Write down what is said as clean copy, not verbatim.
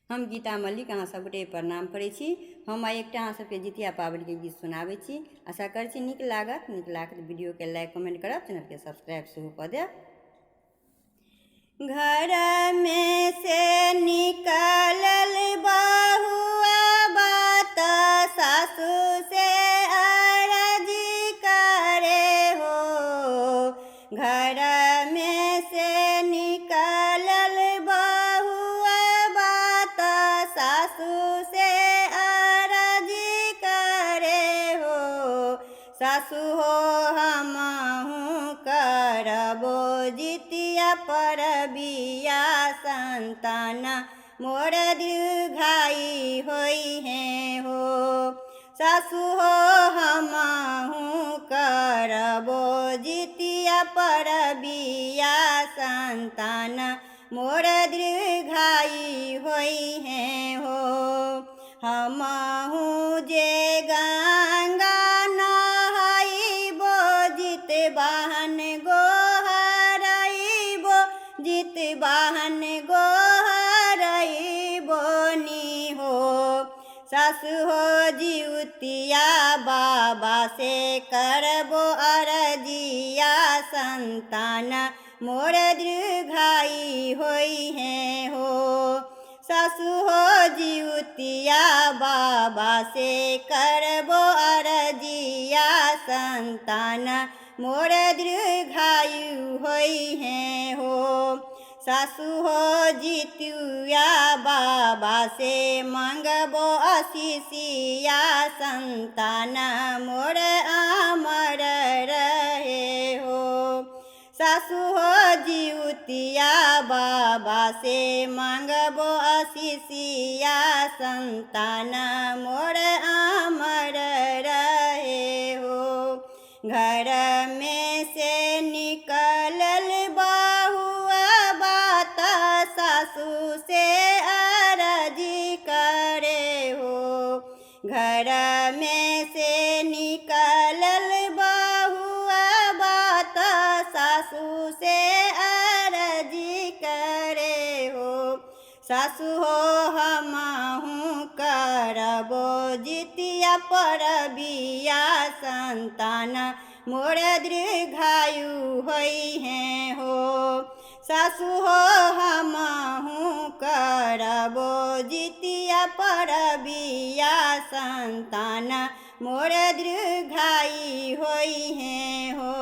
हम गीता मल्लिक अहाँ सबगोटे प्रणाम करै छी। हम आइ एकटा अहाँ सबके जितिया पाबनिके गीत सुनाबै छी। आशा करै छी नीक लागत। नीक लागत वीडियोके लाइक कमेंट करब, चैनलके सब्सक्राइब सेहो कऽ देब। घर में से निकलल बहुआ बात सासू से अरजी करे हो। घर में से निकलल बहुआ बात सासू से अरजी करे हो। सासू हो हमहूँ करबो जितिया पर बिया संतान मोर दीर्घाई होई है हो। सासू हो हमहूँ करबो जितिया पर बिया संतान मोर दीर्घाई होई है हो। हमहूँ जे गंगा नहाइबो जित बाहन गोहरइबो जित बाहन गोहरइबो नी हो। सासु हो जिउतिया बाबा से करबो अरजिया संतान मोर दीर्घाई होई है हो। सासु हो जिउतिया बाबा से करबो अरजिया संतान मोर दीर्घायु होई है हो। सासु हो जितुआ बाबा से मांगबो आशीषिया संतान मोर अमर रहे हो। सासु हो जिउतिया बाबा से मांगबो आशीषिया संतान मोर अमर रहे हो। घर में से निकलल बहुआ बात सासू से अरजी करे हो। घर में से निकलल बहुआ बात सासू से अरजी करे हो। सासू हो हमहूँ करबो जितिया पर बिया संतान मोर दीर्घायु होई है हो। सासू हो हमहूँ करबो जितिया पर बिया संतान मोर दीर्घायु होई है हो।